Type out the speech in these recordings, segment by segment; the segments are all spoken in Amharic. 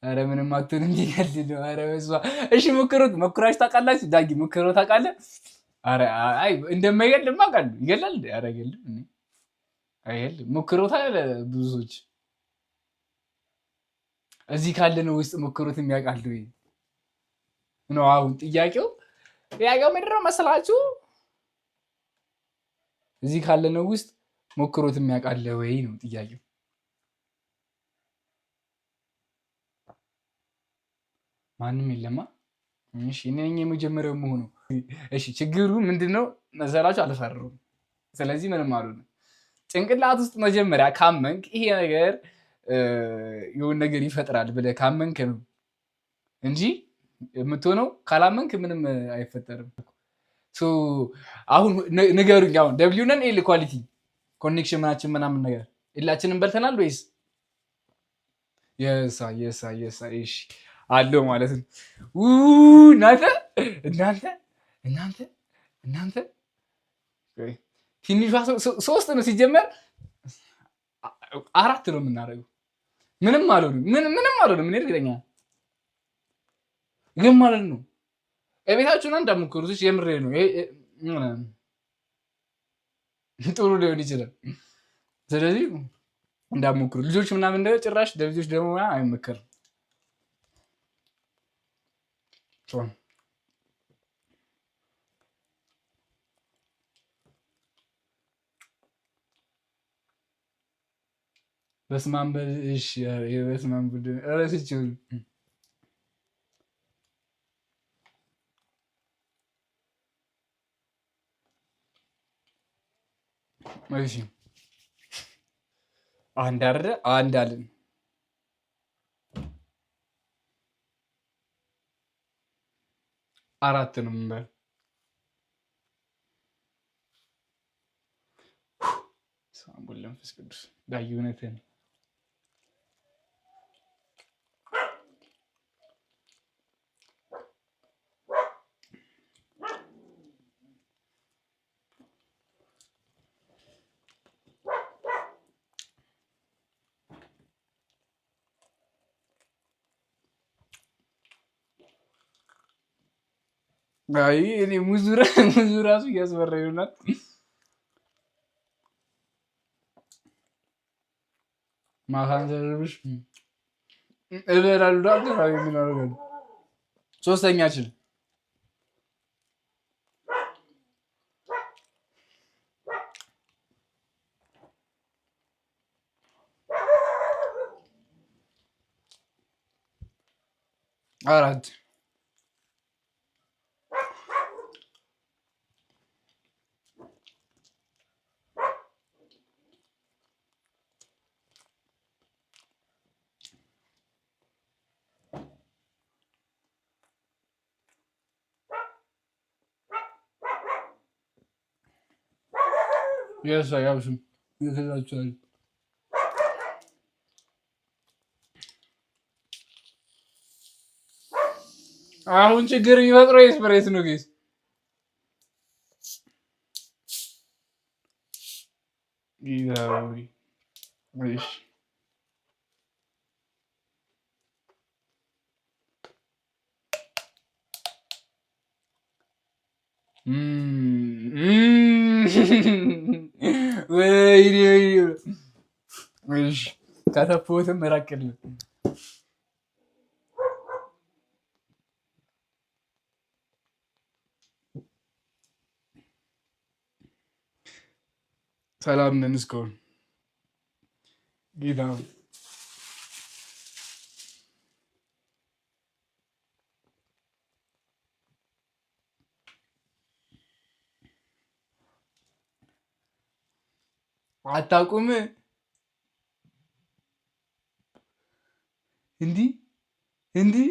ኧረ ምንም አትሆንም። ይገልድ ነው። ኧረ በስመ አብ። እሺ ሞክሩት። ሞክራችሁ ታውቃላችሁ? ዳጊ ሞክሮ ታውቃለህ? ኧረ አይ እንደማይገልም አውቃለሁ። ይገላል እንዴ? ኧረ አይገልም። እኔ አይገልም። ሞክሮታል ብዙ ሰዎች እዚህ ካለነው ውስጥ ሞክሮት የሚያውቃሉ ወይ ነው አሁን ጥያቄው። ጥያቄው ምንድን ነው መሰላችሁ? እዚህ ካለነው ውስጥ ሞክሮት የሚያውቃለ ወይ ነው ጥያቄው። ማንም የለማ። እሺ እኔ ነኝ የመጀመሪያው መሆኑ። እሺ ችግሩ ምንድነው መሰላችሁ? አልፈሩም። ስለዚህ ምንም አልሆንም። ጭንቅላት ውስጥ መጀመሪያ ካመንክ ይሄ ነገር የሆነ ነገር ይፈጥራል ብለህ ካመንክ ነው እንጂ የምትሆነው፣ ካላመንክ ምንም አይፈጠርም። So አሁን ንገሩኝ፣ አሁን W ነን L quality connection ምናችን ምናምን ነገር L ኣችንን በልተናል ወይስ? የሳ የሳ የሳ እሺ አለው ማለት ነው። እናንተ እናንተ እናንተ እናንተ ትንሿ ሶስት ነው ሲጀመር፣ አራት ነው የምናደርገው። ምንም አልሆንም፣ ምንም አልሆንም። እኔ እርግጠኛ ግን ማለት ነው እቤታችሁን እንዳትሞክሩት። የምሬ ነው። ጥሩ ሊሆን ይችላል። ስለዚህ እንዳትሞክሩ ልጆች ምናምን ጭራሽ ለልጆች ደግሞ አይመከርም። በስመ አብ በል። እሺ በስመ አብ እረስቼው። እሺ አንድ አይደለ? አንድ አለን። አራት ነው የምንበላው። በስመ አብ ወወልድ ወመንፈስ ቅዱስ። ዳጊ እውነትህን። አይ እኔ ሙዙ ራሱ እያስፈራኝ ነው። ማካን ዘርብሽ እበላለሁ። አገራዊ ምን አደርጋለሁ? ሶስተኛችን አራት። የሳ ያብስም ይላችኋል። አሁን ችግር የሚፈጥረው የ Sprite ነው guys። እሺ ወይኔ ወይኔ። እሺ ከተፎትም ራቅልን። ሰላም ነን እስካሁን ጌታ። አታውቁም? እንዲህ እንዲህ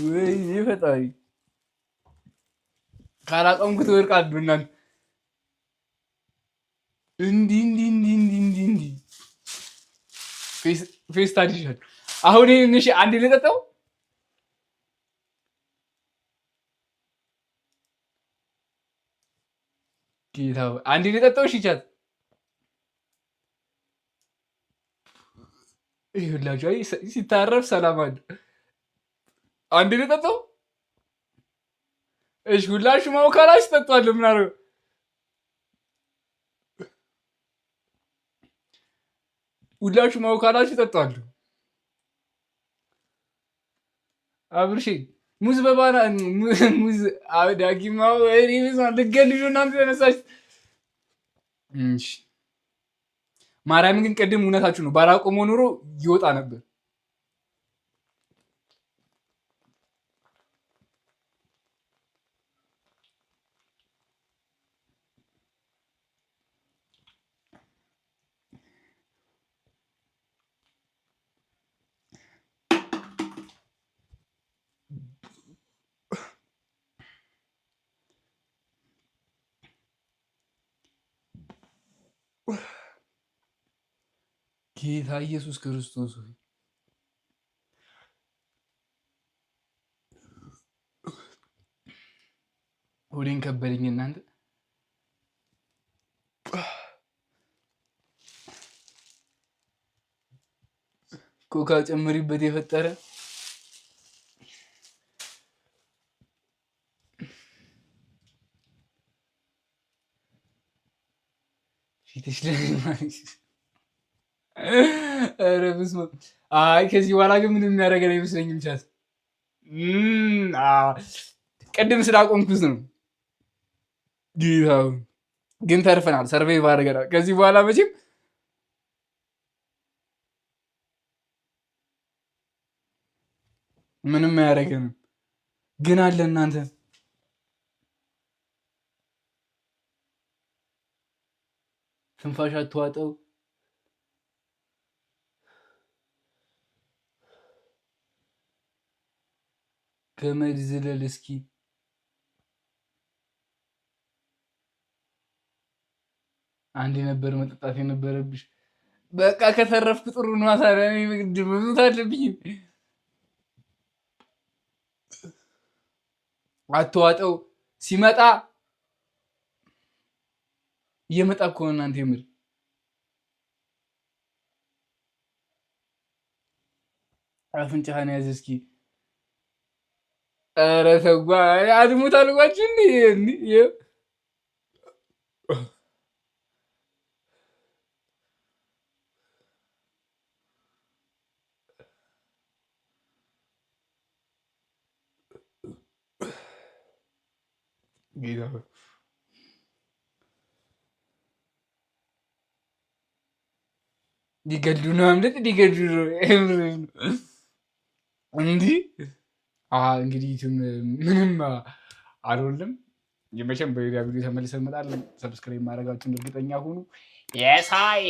ወይኔ ፈጣሪ፣ ካላቆምኩት እወድቃለሁ። እናንተ እንዲህ እንዲህ እንዲህ እንዲህ እንዲህ እንዲህ ፌስታል ይሻል። አሁን ይሄን እሺ አንዴ ልጠጣው። ጌታ ሆይ አንዴ ልጠጣው። እሺ chat ይኸውላችሁ፣ አይ ሲታረፍ ሰላም አለ። አንድ ልጠጣው። እሺ ሁላችሁ ማውካላችሁ ጠጧለሁ። ምን አደረገው? ሁላችሁ ማውካላችሁ ጠጧለሁ። አብርሽ ሙዝ በባና ሙዝ ዳጊማው ልገልዩ እናንተ ተነሳች። እሺ ማርያምን ግን ቅድም እውነታችሁ ነው። ባላቆመው ኑሮ ይወጣ ነበር። ጌታ ኢየሱስ ክርስቶስ ሆይ ሆዴን ከበደኝ። እናንተ ኮካ ጨምሪበት የፈጠረ ፊትሽ ላይ። ኧረ በስመ አብ። አይ ከዚህ በኋላ ግን ምንም የሚያደርገን አይመስለኝም። Chat ቅድም ስላቆምኩት ነው። ግን ተርፈናል፣ survive አድርገናል። ከዚህ በኋላ መቼም ምንም አያደርገንም። ግን አለ እናንተ ትንፋሽ አትዋጠው። ገመድ ዝለል እስኪ። አንድ የነበር መጠጣት የነበረብሽ። በቃ ከተረፍኩ ጥሩ ነው። ታዲያ መሞት አለብኝ። አትዋጠው። ሲመጣ እየመጣ እኮ ነው እናንተ የምር አፍንጫህን ያዝ እስኪ። ኧረ ተው አድሙት አልኳችሁ። እንዴ ጌታ ሊገድሉ ነው፣ አምልጥ፣ ሊገድሉ ነው። እንዲህ እንግዲህ ምንም አልሆንም። የመቼም በሌላ ቪዲዮ ተመልሰን እንመጣለን። Subscribe ማድረጋችሁን እርግጠኛ ሁኑ። የሳይ